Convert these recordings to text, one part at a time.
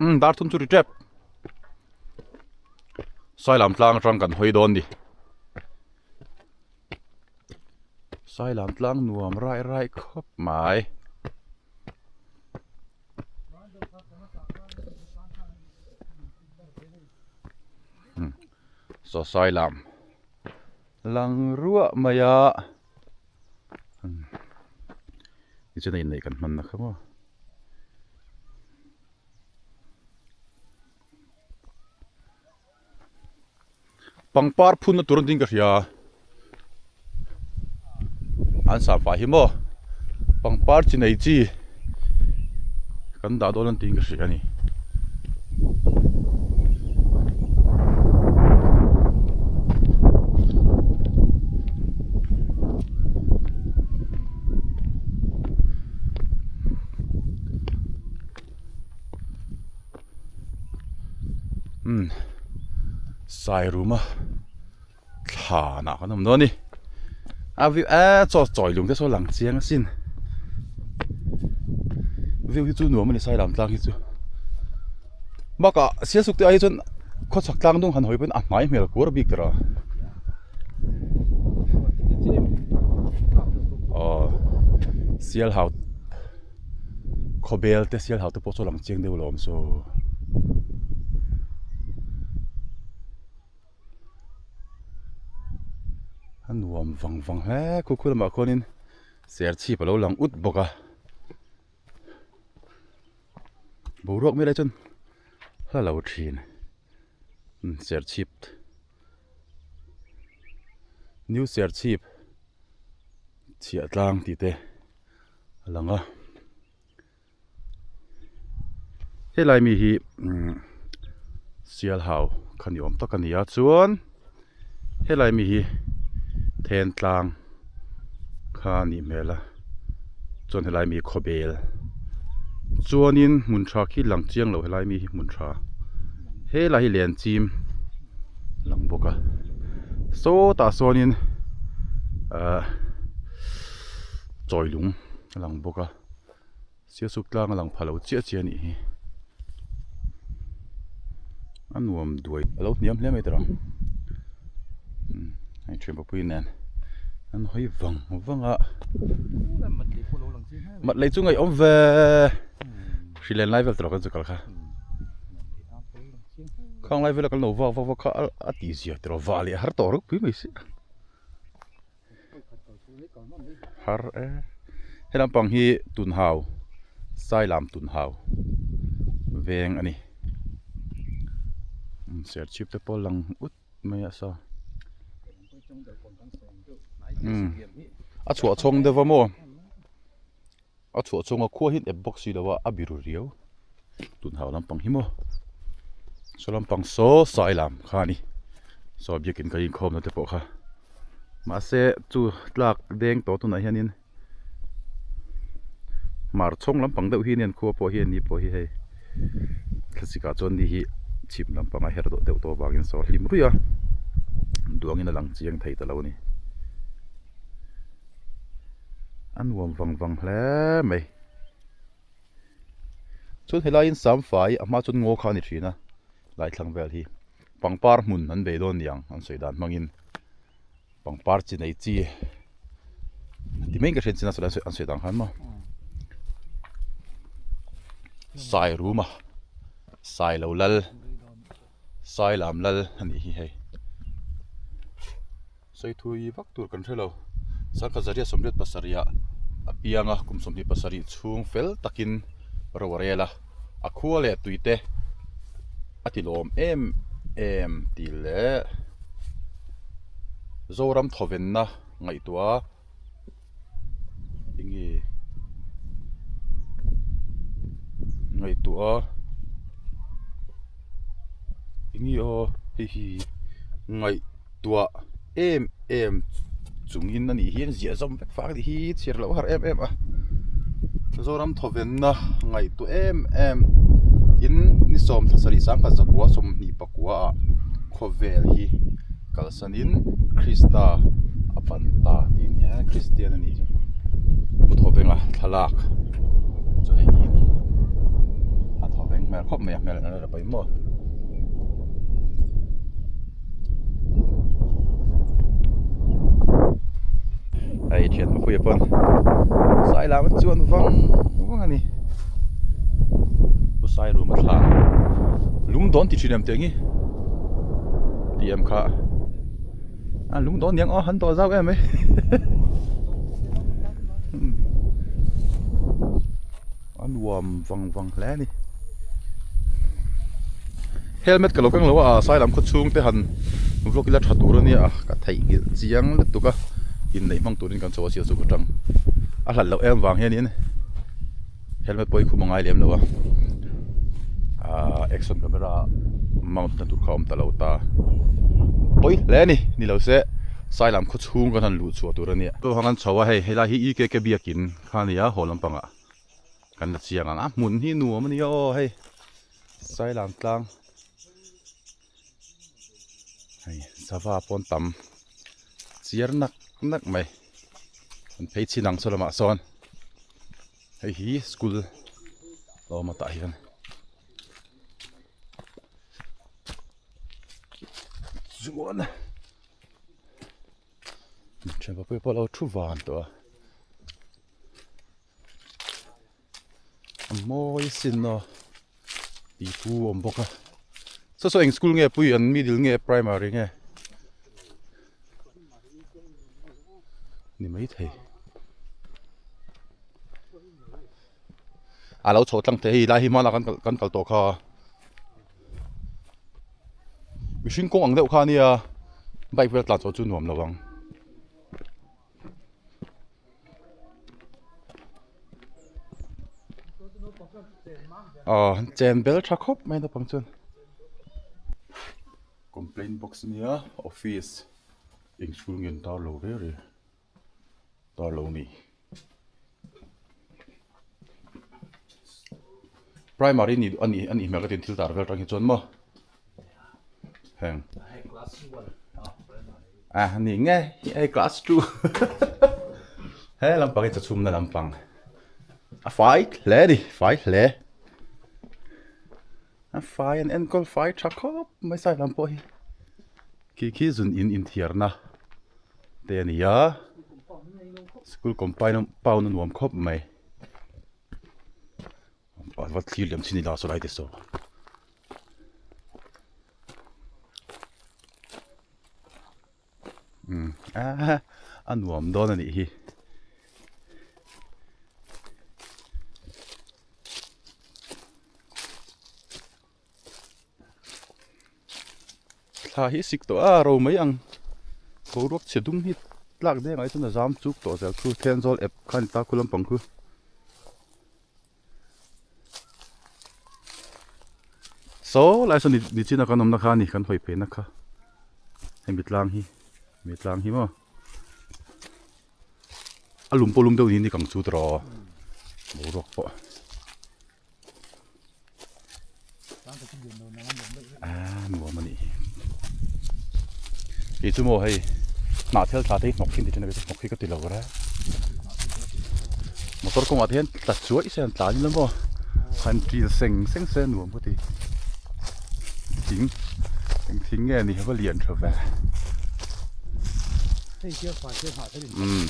Umm dar thum chu ri tep. Sailam tlang atang kan hawi dawn ni. Sailam tlang nuam rai rai khawp mai. Saw Sailam lang ruah mai a. Tichuan a inneih kan hman na kha maw. Pangpar phun na tur an ding ka hria an samfai hi maw pangpar chi nei chi kan dah dawn an tiin ka hria a ni. Umm sai ruma thlanah kan awm dawn a ni a view eee chaw chawi lung te saw lang chiang asin view hi chu nuam a ni sai lam tlang hi chu bakah sialsuk te ah hi chuan khawchhak tlang dung han hawi pawn a hnai hmel kuar bik tawh a aw sialhau. Khawbel te sial hau te pawh chu a lang chiang deuh alawm saw. A nuam vang vang hle khu khu lamah khuanin serchhip a lo lang ut bawk a. Boruak mai lai chuan hla lo thin serchhip new serchhip chhiah tlang tih te. a lang a helai mi hi umm sial hau kha ni awm tak a ni a chuan helai mi hi then tlang kha a nih hmel a chuan helai mi hi khawbel chuanin hmun tha khi lang chiang lo helai mi hi hmun tha helai hi lenchim a lang bawk a sawtah sawnin ahh. Chawi lung a lang bawk a sialsuk tlang a lang pha lo chiah chiah a nih hi a nuam duai a lo hniam hle mai tawh ang hei thian papui nen an hawi vang vang a mat lei chu ngaihawm ve hri len lai vel tawh kan chu kal kha khang lai vela kan lo vak vak vak kha a tih zia tawh vah leh har tawh reuh pui mai si. Har e he lampang hi tunhau sailam tunhau veng a ni serchhip te pawh lang ut mai a saw umm a chhuah chhawng deuh a maw a chhuah chhawng a khua hi an ep bawk si lo a a biru riau tunhau lampang hi maw saw lampang saw sailam kha a ni saw biakin kan inkhawmna te pawh kha mahse chu tlak deng tawh tunah hianin hmar chhawng lampang deuh hi anian khua pawh hi ani pawh hi hei thlasik ah chuan ni hi chhip lampang a her deuh tawh avangin saw a hlim ruih a duangin a lang chiang thei ta lo a ni. A nuam vang vang hle mai chuan helaiin samfai a hma chuan ngaw kha a ni thin a lai thlang vel hi pangpar hmun an bei dawn niang an sawi dan hmangin pangpar chi nei chi ti mai in ka hriat chin a an sawi dan khan maw sai rum a sai lo lal sai lam lal a nih hi hei. Saithui vak tur kan hre lo. Sangkhazaria sawmriat pasarihah a piang a, kum 27 chhung fel takin ro a rel a, a khua leh tuite a ti lawm em em tih leh Zoram thawvenna ngaihtuah a enge ngaihtuah a enge aw hei hi ngaihtuah em em chungin a nih hi an ziah zawm vek fak a nih hi chhiar loh a har em em a Zoram thawvenna ngaihtuah em em in ni 17 sangkhat 29 ah khawvel hi. Kalsanin Krista a pan ta tih a ni a, Kristian a nih chu Pu Thawvenga thlalak chu hei hi a ni, a thawveng hmel khawp. khawp mai a hmel an la pawi maw. Hei thian papuia pawn sai lam a chuan vang vang a ni pu sai room a thla lung dawn ti thin em tih ang hi tih em kha a lung dawn niang aw han tawh zau em mai A nuam vang vang hle a ni. Helmet ka lo keng lo a, sai lam khaw chhung te han vlog ila tha tur a nia, ka theihnghilh chiang lutuk a, inneih hmang turin kan chho a sial chu ka tang a hlat loh em vang hianin helmet pawh hi khum a ngai lem lo a, aaa action camera mount na tur kha a awm ta lo ta, pawi hle a ni, ni lo se sai lam khaw chhung kan han luh chhuah tur a nia. Chu hang an chho a hei, helai hi EKK biakin kha a ni a haw lampangah. Kan la chiang ang a hmun hi nuam a nia aw hei Sailam tlang hei sava pawn tam chiar nak nak mai an phei chin ang saw lamah sawn hei hi school a awm a tah hian chuan thianpa pawh a lo thu van tawh a. A mawi sin aw pipu a awm bawk a saw saw eng school nge pui an middle nge primary nge ni maithei a lo chho tlang thei hei lai hi hmanah kan kal kan kal tawh kha mihring kawng ang deuh kha ania bike vel tlan chho chu nuam lo ang. Aw chen bel tha khawp mai naupang chuan complaint box ania office inchhung in tar lo reu reu tar lo a ni primary ni a nih a nih hmel ka tin thil tar vel atang hi chuan maw. Heng. A ni nge hei class 2 he lampang hi chawchhumna lampang a fai hle a ni fai hle a fai an enkawl fai tha khawp mai sai lam pawh hi khi khi zun in inthiarna te a ni a school compound a nuam khawp mai a va thlir lem chin ila saw lai te saw. Umm a nuam dawn a nih hi. Thla hi sik tawh a ro mai ang boruak chhe dum hi tlak deng ah hi chuan a zam chuk tawh zel khu Thenzawl app kha a ni ta khu lampang khu. Saw lai saw ni chin a kan awmna kha a ni kan hawi phei na kha hemi tlang hi mi tlang hi maw a lum pawh lum deuh niin ni kang chu tawh boruak pawh a nuam a nih hi kei chu maw hei hnah thel thla te hi hnawk hi an ti thin a hnawk hi ka ti lo reng. Motor kawngah te hian tla chuai se an tlan ila maw han ṭil seng seng se nuam ka ti thing eng thing nge ni va lian tha ve umm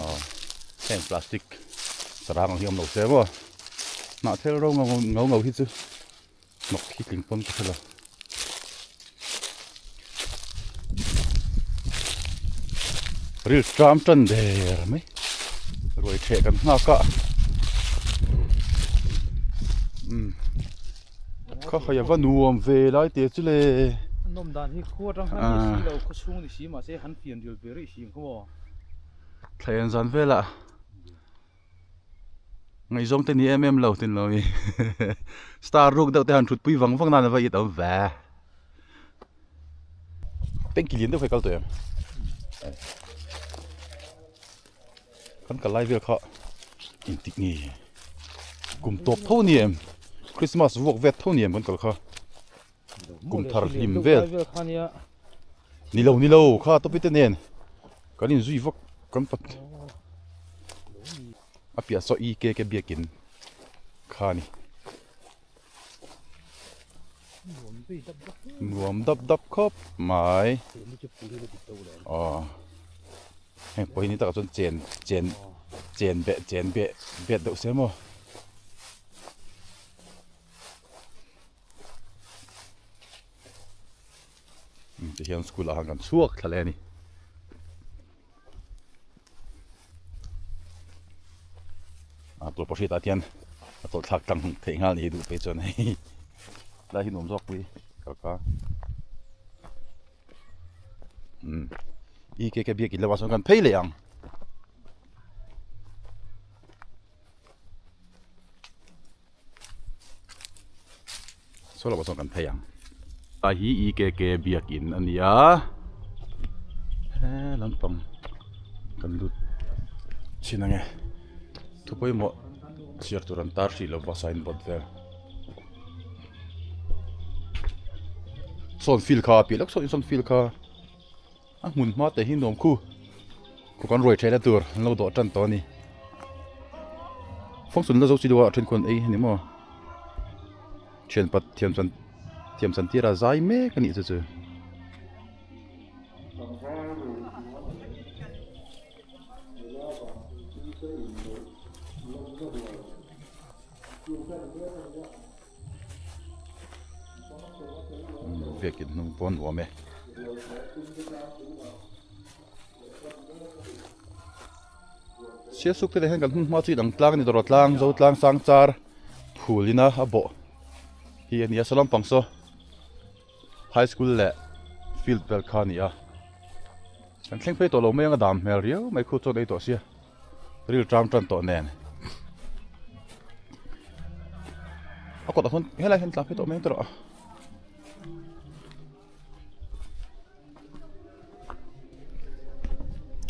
aw heng plastic sarang ang hi awm lo se maw hnah thel ro ngau ngau hi chu. Hnawk hi tling pawn ka hre lo. Ril tram tan der mai. Ruai theh kan nghak a. Umm. Kha khai a va nuam ve lai te chu le. Nawm dan hi khua atang khan ni si lo khaw chhung ni si mahse han fian ril ve rih si ang kha maw. Thlaen zan velah. Ngaihzawng te ni em em lo tin lo mi star ruk deuh te han thut pui vang vang nan a va it awm ve tanki lian deuh kha i kal tawh em kan kal lai vel kha engtik nge kum tawp tho ni em christmas vuak vet tho ni em kan kal kha kum thar hlim vel ni lo ni lo kha topi te nen kan inzui vak kan pat a piah saw e k k biakin kha a ni. Nuam dap dap khawp mai. Aw heng pawh hi ni takah chuan chen chen chen beh chen beh bet deuh se maw. Tihian school ah khan kan chhuak thla leh a ni. A tawlhpahrit ah hian a tawlh thlak tlang theih nghal ni hi duh phei chuan hei tlai hi nuam zawk pui kal ka umm i ke ke biak in lamah sawn kan phei leh ang. Saw lamah sawn kan phei ang a hi EKK biakin a ni a he lampang kan lut chhin ang e thu pawimawh chhiar tur an tar hrih lova sign board vel sawn field kha a piah lawk sawn sawn field kha a hmun hma te hi nuam khu khu kan ruai theihna tur an lo dawh tan tawh a ni function la zo chi deuh a then khuan ei a ni maw thian pat thiam chan thiam chan tir a zai mek a nih chu chu. Biakin hnung pawh a nuam e. Sialsuk te leh hian kan hmun hma chu inang tlang a ni dawrh tlang zo tlang sang char phul ina a bawh hi a ni a saw lampang saw high school leh field vel kha a ni a kan thleng phei tawh lo mai ang a dam hmel riau mai khu chuan ei tawh sia ril tram tan tawh nen a kawtah chuan helai hian tlan phei tawh mai ang tawh a.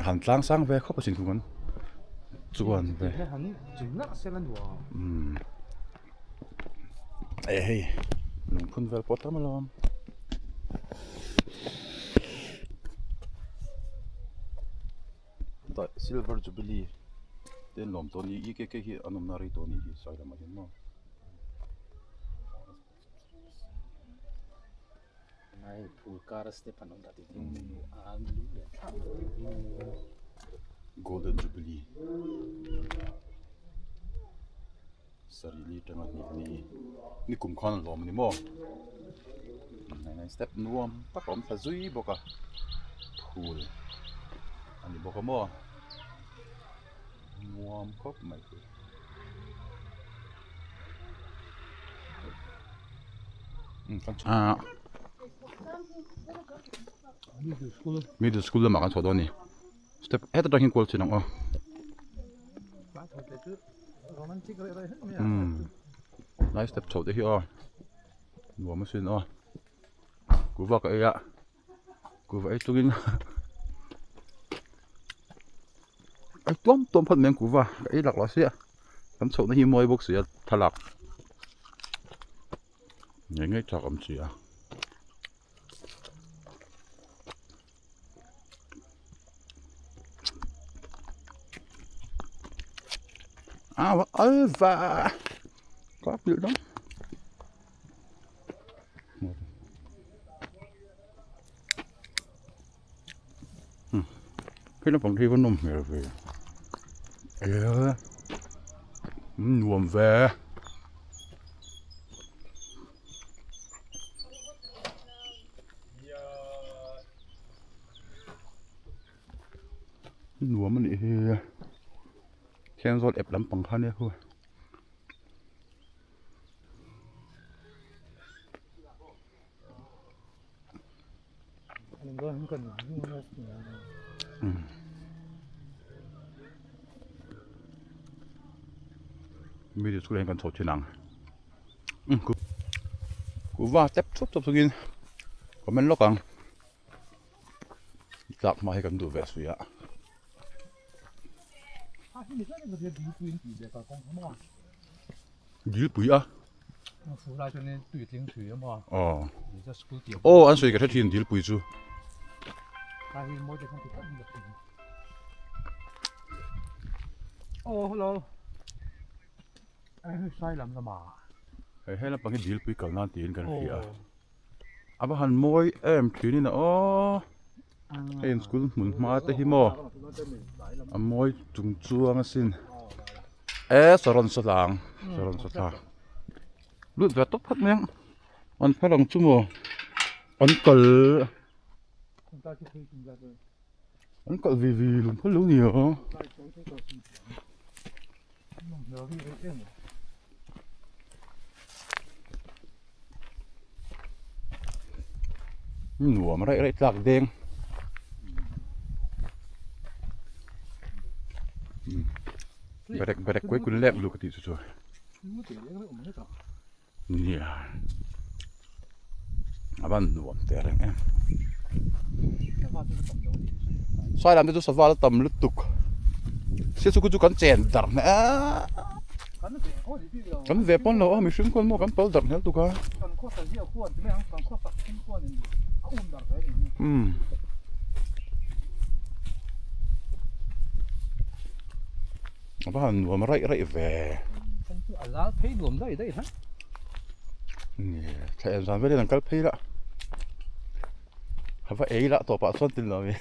Han tlang sang ve khawp asin kung an chuan ve umm eh hei lungphun vel pawh tam alawm tah silver jubilee te an lawm tawh a ni EKK hi an awmna rei tawh a nih hi sai lamah hian maw. Golden Jubilee sarih li atanga hnih a ni ni kum khan a lawm a ni maw step nuam tak a awm thla zui bawk a phul a ni bawk a maw nuam khawp mai. Middle school lamah kan chhuah dawn a ni step heta tang hian kual chin ang aw umm lai step chho te hi aw nuam asin aw kuhva ka ei a kuhva ei chungin ei tuam tuam phawt mai ang kuhva ka ei lak lo sia kan chhohna hi mawi bawk si a thlalak. Ngei ngei chak awm chi a. Awa alva ka pilh dang. Khi lampang khi va nawm hmel ve nuam ve nuam a nih hi Thenzawl ep lampang kha ania khu. Mi chu hian kan chho thin ang kuhva tep thup thup chungin comment lawk ang tlak hma hi kan duh ve si a. Dilpui a. Aw. Aw an sawi ka hre thin dilpui chu. Oh hello. Ai sai lam lama. Hei he lampang hi dilpui kal nan tiin kan hria a. A va han mawi em thin in a aw. Hei in school hmun hma te hi maw a mawi chung chuang asin. E saron saw tlang saron saw thla lut ve tawp phawt mai ang an phal ang chu maw an kal an kal vi vi lung phal lo ni a. Nuam raih raih tlak deng berek berek kuai kun lek lu ka tih chu chu nia a van nuam teh reng em sai lam te chu sava la tam lutuk sia chu chu kan chen darh hneh a kan ve pawn lo a mihring khuan maw kan pal darh hnel tuk a umm A va han nuam raih raih ve. A zal phei nuam daih daih hla. Ni thla en zan velin an kal phei la. A va ei lah tawpah chuan tin lo mi.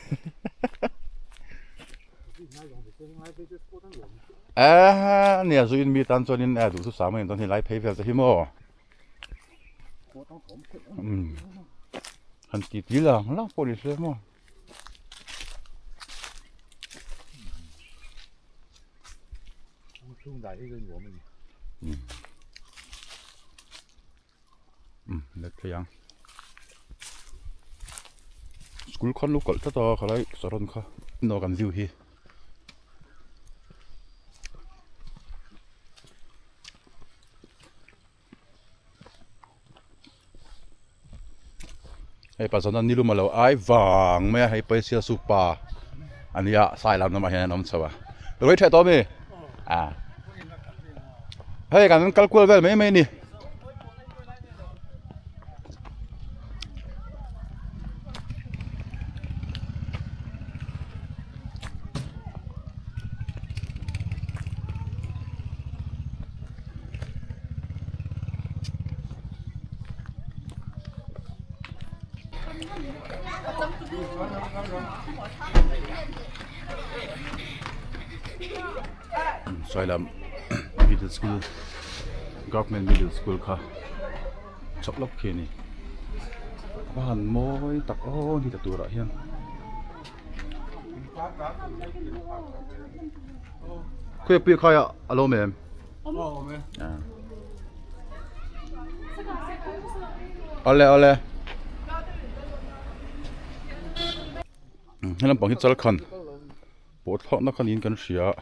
Eh nia zu in mi tan chuan in eh duh chu sang mai dawn hi lai phei vel te hi maw. Um han ti ti lang lang pawh ni se maw. Let thei ang school khan lo kalh tlat a khalai saron kha no kan view hi. Hei pa zawn a nilum a lo ai vang mai a hei paisia su pa a nia sai lam lamah hian an awm chho a ruai ṭheh tawh a mi a hei kan kal kual vel mai mai a ni. Sailam middle school government middle school kha chawp lawk khi a ni a han mawi tak aw ni ta turah hian. Khawi pui khai a a lo awm em? Awm e. Awle awle. He lampang hi chal khan pawh thlawkna khan in kan hria a.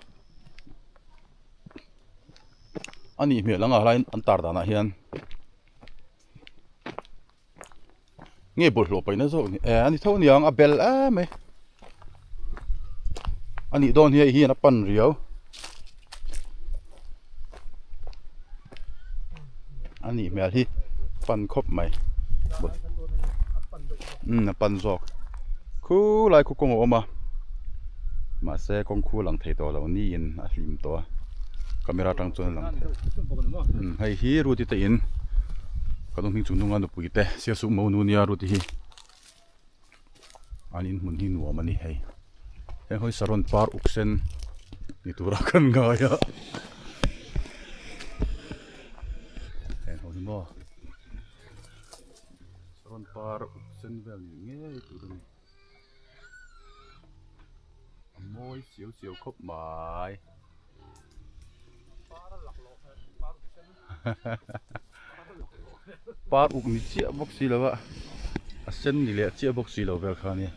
A nih hmel ang a hlaiin an tar danah hian. Nge bawlhhlawh paihna zawk ni eh a ni tho aniang a bel em mai a nih dawn hi hei hian a pan riau a nih hmel hi pan khawp mai umm a pan zawk khulai khu kawng a awm a mahse kawng khu a lang thei tawh lo niin a hlim tawh a camera atang chuan a lang thei umm hei hi ruti te in kan awm hming chung hnunga nupui te sialsuk mo nu nia ruti hi an inhmun hi nuam a ni hei heng hawi saron par uk sen ni tura kan ngai a heng ho hi maw saron par uk sen vel ni ngei tur a ni. A mawi chiau chiau khawp mai. Par uk ni chiah bawk si lo a, a sen ni leh chiah bawk si lo vel kha a nia.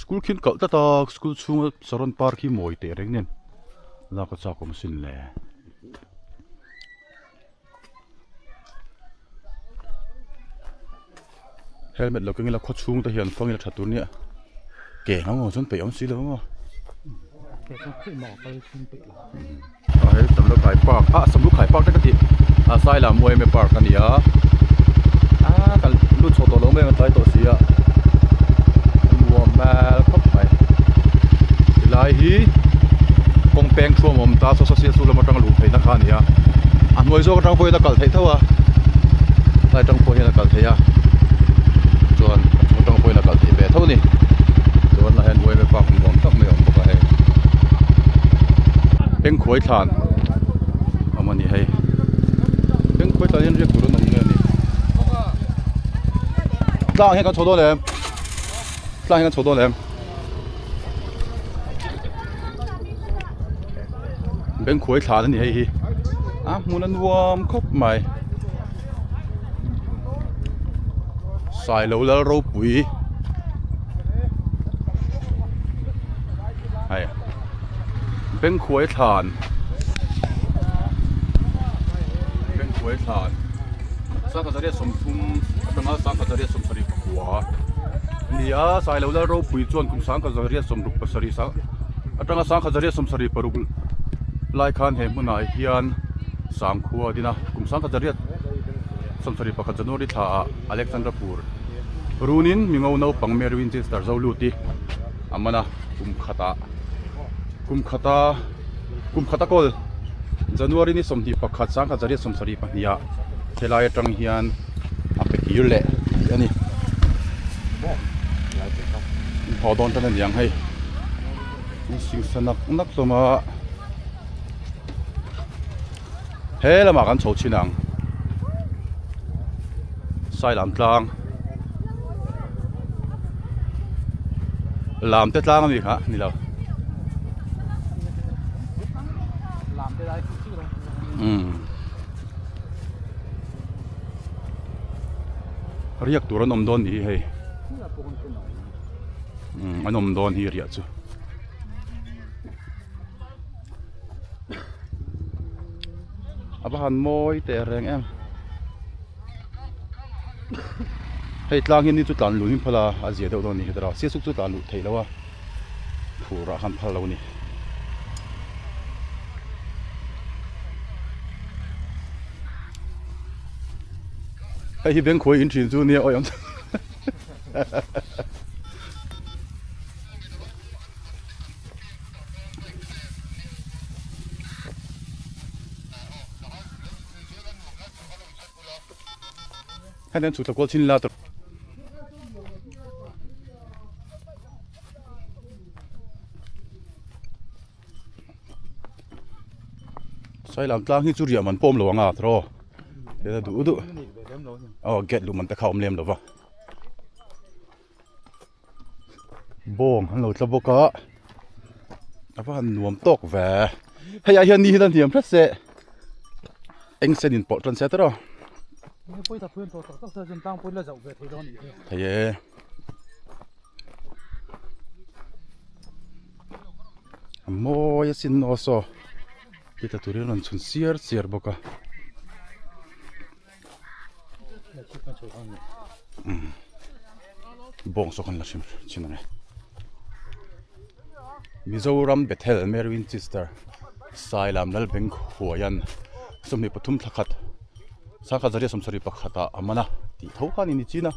School khi an kalh tlat a, school chhunga saron par khi mawi teh reng nen lak a chak awm asin le. Helmet lo keng ila khaw chhung te hian fang ila tha tur nia ke ang aw chuan peih awm si lo ang aw a hei samlukhai park ah samlukhai park te ka tih a sailam yma park a ni a ah kan lut chho tawh lo mai ang a tlai tawh si a nuam hmel khawp mai tilai hi. Kawng peng thuam a awm ta saw saw sialsuk lam atanga luh theihna kha a ni a, a hnuai zawk atang pawhin a kal theih tho a, tlai atang pawh hian a kal theih a, chuan a chung atang pawhin a kal theih ve tho a ni, chuan lah hian uaime park nuam tak mai a awm bawk a hei Bengkhuai thlan a awm a ni hei, Bengkhuai thlan hian riak tur an awm nge a ni, tlang hian kan chho dawn em? Tlang hian kan chho dawn em? Bengkhuai thlan a ni hei hi a hmun a nuam khawp mai Sailo lal ropui hei Bengkhuai thlan Bengkhuai thlan sangkhat zariat sawmthum atanga sangkhat zariat sawmsarih pakua. Ni a, Sailo Lal ropui chuan kum sangkhat zariat sawmruk pasarih sang atanga sangkhat zariat sawmsarih paruk lai khan he hmunah hian sangkhua a din a, kum sangkhat zariat sawmsarih pakhat January thla ah Alexandrapur runin mingo naupang Mary Winchester zo lut i a man a, kum khatah kum khata kum khata kawl January ni sawmhnih pakhat sangkhat zariat sawmsarih pahnih ah helai atang hian a pe kir leh tih a ni haw dawn tan a niang hei in singsa nak nak hlawm a he lamah kan chho chhin ang sailam tlang lam te tlang ami kha ni lo umm. Riak tur an awm dawn nih hi hei umm an awm dawn hi riah chu a va han mawi teh reng em hei tlang hi ni chu tlan luh hi phal a a zia deuh dawn a ni hetara siasuk chu tlan luh theih loh a phur ah khan phal lo a ni. Hei hi Bengkhuai in thin chu nia awi awm Hei hian chhukthla kual chin la tur. Sailam tlang hi chu riah man pawm lo ang a thaw heta duh duh aw gate luh man te kha a awm lem lo va bawng an lo tla bawk a a va han nuam tawk ve hei ah hian ni hi la hniam hret se eng sen in pawlh tan se tawrh thei e. A mawi asin aw saw tita turin a rawn chhun siar siar bawk a umm bawng saw khan la hrim thin ang e Mizoram Bethel Mary Winchester Sailam Lalbengkhuaian 23 thla khat sangkhat zariat sawmsarih pakhatah a man a tih tho kha a ni ni chin a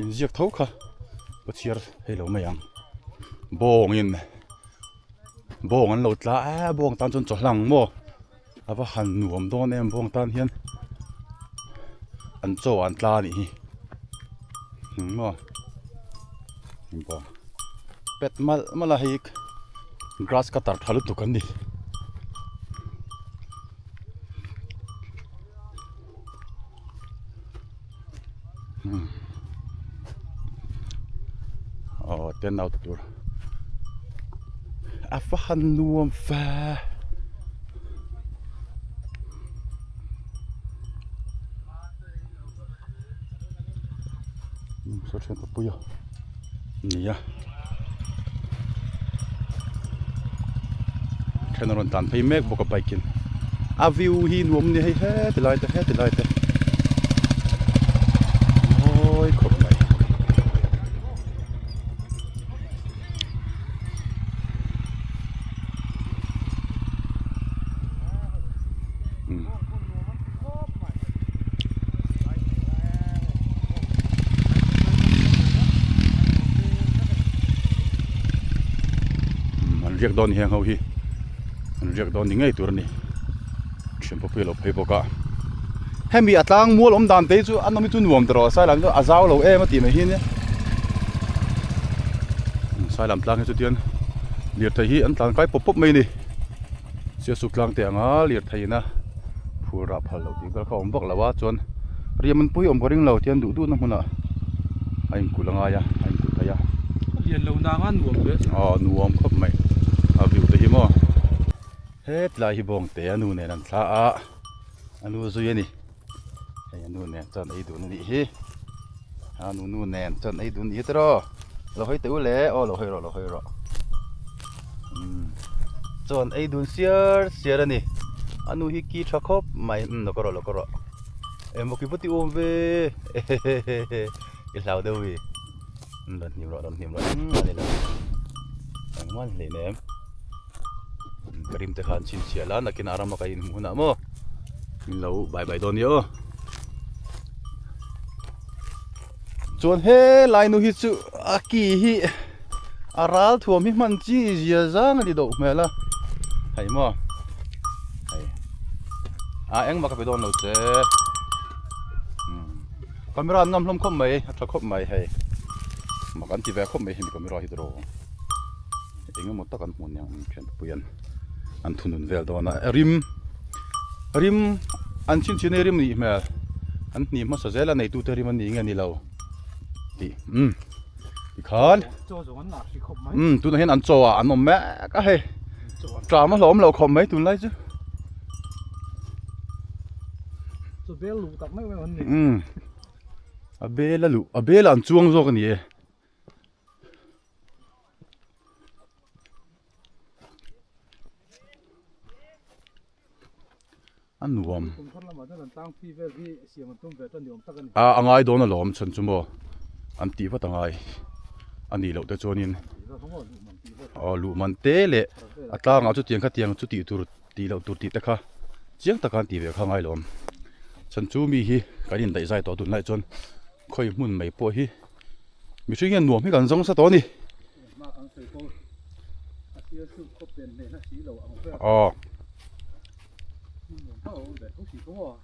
inziak tho kha ka chhiar thei lo mai ang bawngin bawng an lo tla a bawng tan chuan chaw hlang maw a va han nuam dawn em bawng tan hian an chaw an tla a nih hi maw bawng pet malh malh a hei grass cutter tha lutuk an ni. Aw ten out tur a va han nuam ve saw thian papuia nia then a rawn tlan phei mek bawk a bike in a view hi nuam a ni hei heti lai te heti lai te mawi khawp mai. An riak dawn heng ho hi. An riak dawn ni ngei tur a ni. Thian pawh pui a lo phei bawk a. Hemi a tlang mual awm dan te hi chu a nawm hi chu nuam tawh rawh Sailam chu a zau lo em a tih mai hi nia. Sailam tlang hi chu tian lirthei hi an tlan kai pawp pawp mai a ni. Siasuk tlang te anga lirthei ina phur rah phal loh tih vel kha a awm vak lo a chuan riam an pui awm ka ring lo tian duh duhna hmunah a inkulh a ngai a a inkulh thei a. A lian lo nang a nuam ve chu. Aw nuam khawp mai a view te hi maw hetlai hi bawng te a nu nen an thla a a nu zui a ni hei a nu nen chuan ei dun a nih hi a nu nu nen chuan ei dun a nih hi tiraw lo hawi teh u le aw lo hawi rawh lo hawi rawh umm chuan ei dun siar siar a ni a nu hi ki tha khawp mai umm lo ka rawh lo ka rawh emaw ki va ti awm ve hehehe i hlau deuh i umm rawn hnim rawh rawn hnim rawh engmah a ni lo engmah a ni hleinem ka rim te kha an chhinchhiah la nakinah rama ka inhmuh hunah maw min lo bai bai dawn nia aw. Chuan helai nu hi chu a ki hi a ral thuam hi hman chi zia zang a ni deuh hmel a hei maw hei a engmah ka pe dawn lo che camera an ngam hlawm khawp mai a tha khawp mai hei mak an ti ve khawp mai hemi camera hi tiraw eng emaw tak an hmuh aniang thian te pui an an thunun vel dawn a rim rim an chhinchhin hi rim nih hmel an hnih hmasa zel a neitu te rim a ni nge ni lo tih umm tikhan umm tunah hian an chaw ah an awm mek a hei tram a hlawm lo khawp mai tunlai chu umm a bel a luh a bel ah an chuang zawk a ni e. A nuam. A a ngai dawn alawm chhan chu maw an tih vat a ngai a nih loh te chuanin aw luh man te leh a tlangah chutiang khatiang chu tih tur tih loh tur tih te kha chiang taka an tih ve kha a ngai lawm chhan chu mi hi kan indaih zai tawh tunlai chuan khawi hmun mai pawh hi mihring hian nuam hi kan zawng sa tawh a ni. Aw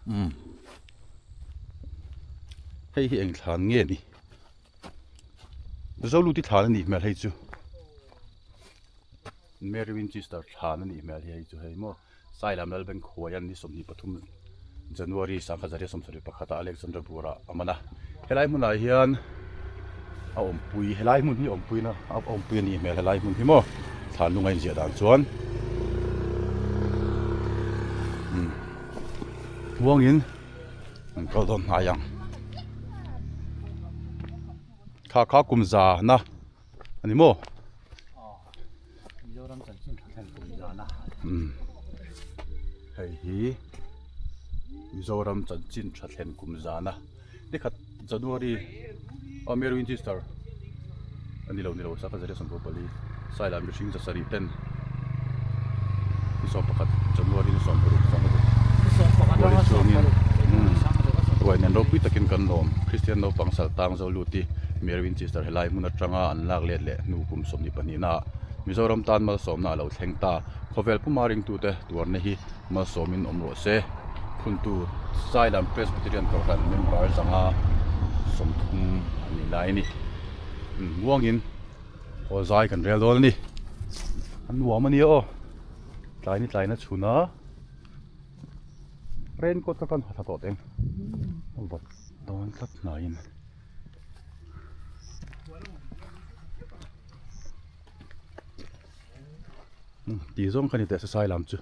umm hei hi eng thlan nge ni Zoluti thlan a nih hmel hei chu Mary Winchester thlan a nih hmel hi hei chu hei maw. Sailam Lalbeng khuai an ni 23 January 1921 ah Alexander Bura a man a. Helai hmunah hian a awmpui helai hmun hi awmpui na a awmpui a nih hmel helai hmun hi maw thlan lung a inziah dan chuan umm muangin an kal dawn hnai ang. Kha kha kum za na a ni maw? Mizoram chanchin tha thlen kum zan a. Umm hei hi Mizoram chanchin tha thlen kum zan a nikhat January aw Mary Winchester a ni lo ni lo saka zariah 24 Sailai mihring zasarih ten ni 11 January ni 16 sanga Ruai chungin ruai nen ropui takin kan lawm Kristian naupang saltang zo luti Mary Winchester helai hmun atanga an lak let leh hnu kum 22 naah Mizoram tan malsawmna a lo thleng ta. Khawvel puma ringtute tuarna hi malsawmin awm rawh se. Phuntu Sailam Presbyterian Kohhran member zanga 30 an ni lai a ni. Muangin aw zai kan rel dawn a ni. A nuam a nia aw. Tlai ni tlaina chhun a raincoat kha kan ha thla tawh teng. A vawt dawn tlat hnaiin. Tih zawng kha ni teh se sai lam chu.